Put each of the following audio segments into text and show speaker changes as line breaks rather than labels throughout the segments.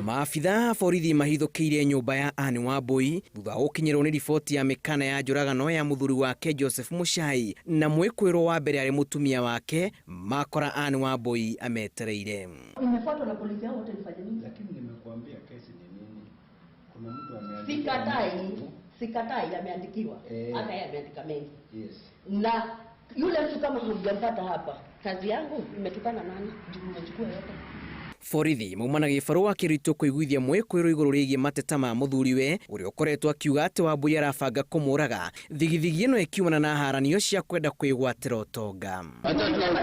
Maabitha a borithi mahithũkĩire nyũmba ya Anne Wambui thutha wa gũkinyĩrwo nĩ riboti ya mĩkana ya njũragano ya mũthuri wake Joseph Muchai na mwĩkũĩrwo wa mbere arĩ mũtumia wake makora Anne Wambui ametereire.
Nimefuatwa na polisi hao wote nifanye nini?
Lakini nimekuambia kesi ni nini? Kuna mtu ameandika.
Sikatai, sikatai ameandikiwa.
Eh.
Hata yeye ameandika mengi.
Yes.
Na yule mtu kama hamjampata hapa, kazi yangu imetukana nani? Juu mmechukua yote.
Borithi mauma na gĩbarũa kĩritũ kũiguithia mwĩkũĩrwo igũrũ rĩgiĩ mateta ma mũthuriwe ũrĩa ũkoretwo akiuga atĩ Wambui arabanga kũmũraga. Thigithigi ĩno ĩkiumana na haranio cia kwenda kwĩgwatĩra ũtonga.
Alisema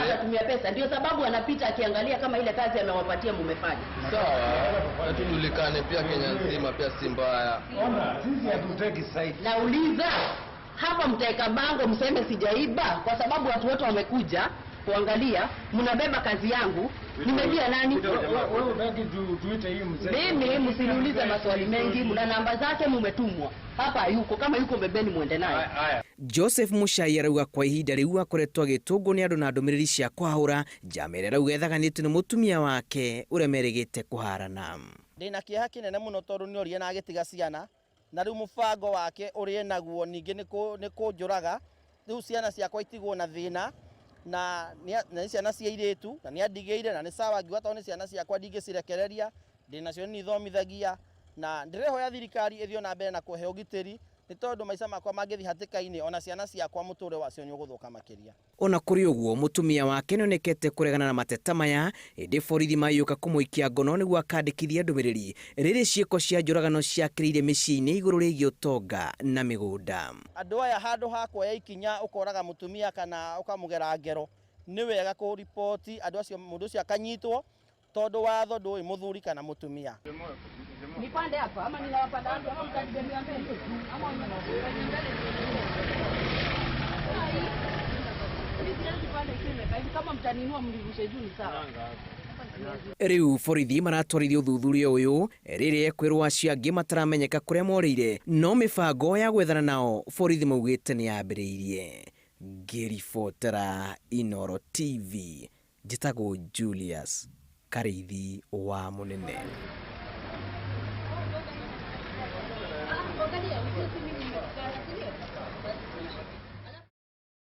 atatumia pesa, ndio sababu anapita akiangalia kama ile kazi amewapatia mumefanya.
Sawa, tujulikane pia Kenya nzima pia si mbaya.
Ona, sisi hatutaki side.
Nauliza hapa, mtaeka bango mseme sijaiba, kwa sababu watu wote wamekuja kuangalia, mnabeba kazi yangu, nimebia nani?
Wewe unataka tuite hii mzee.
Mimi msiniulize maswali mengi, mna namba zake, mumetumwa hapa. Yuko kama yuko, bebeni muende naye.
Haya.
Joseph Muchai arauga kwa ihinda rĩu akoretwo agĩtũngwo nĩ andũ na ndũmĩrĩri cia kwahũra njama ĩrĩa arauga ĩthaganĩtio nĩ mũtumia wake ũrĩa merĩgĩte kũharana.
Ndĩna kĩeha kĩnene mũno tondũ nĩ orire na agĩtiga ciana na rĩu mũbango wake ũrĩa enaguo ningĩ nĩ kũnjũraga. Rĩu ciana ciakwa itigwo na thĩna na nĩ ciana cia airĩtu na nĩ andigĩire na nĩ sawa ngiuga tondũ nĩ ciana ciakwa ndingĩcirekereria, ndĩnacio nĩ ithomithagia na ndĩrehoya thirikari ĩthiĩ na mbere na kũhe ũgitĩri nĩ tondũ maica makwa mangĩthiĩ hatĩka-inĩ ona ciana ciakwa mũtũrĩre wacio nĩ ũgũthũka makĩria.
Ona kũrĩ ũguo mũtumia wake nĩonekete kũregana na mateta maya ĩndĩ borithi mayũka kũmũikia ngono nĩguo akandĩkithia ndũmĩrĩri rĩrĩ ciĩko cia njũragano ciakĩrĩire mĩciĩ-inĩ igũrũ rĩgiĩ ũtonga na mĩgũnda.
Andũ aya handũ ha kuoya ikinya ũkoraga mũtumia kana ũkamũgera ngero, nĩ wega kũriboti andũ acio, mũndũ ũcio akanyitwo tondũ watho ndũĩ mũthuri kana mũtumia.
Nipande hapa ama ninawapanda watu ama mtanibebea mbele ama mimi siwezi panda ikiwa imekaa hivi. Kama mtaninua mnirushe juu ni sawa.
Rĩu borithi maratwarithia ũthuthuria ũyũ rĩrĩa ekwĩrwo acio angĩ mataramenyeka kũrĩa morĩire no mĩbango ya gwethana nao borithi maugĩte nĩ yambĩrĩirie. Ngĩribotera Inooro TV njĩtagwo Julius Karĩithi wa Mũnene.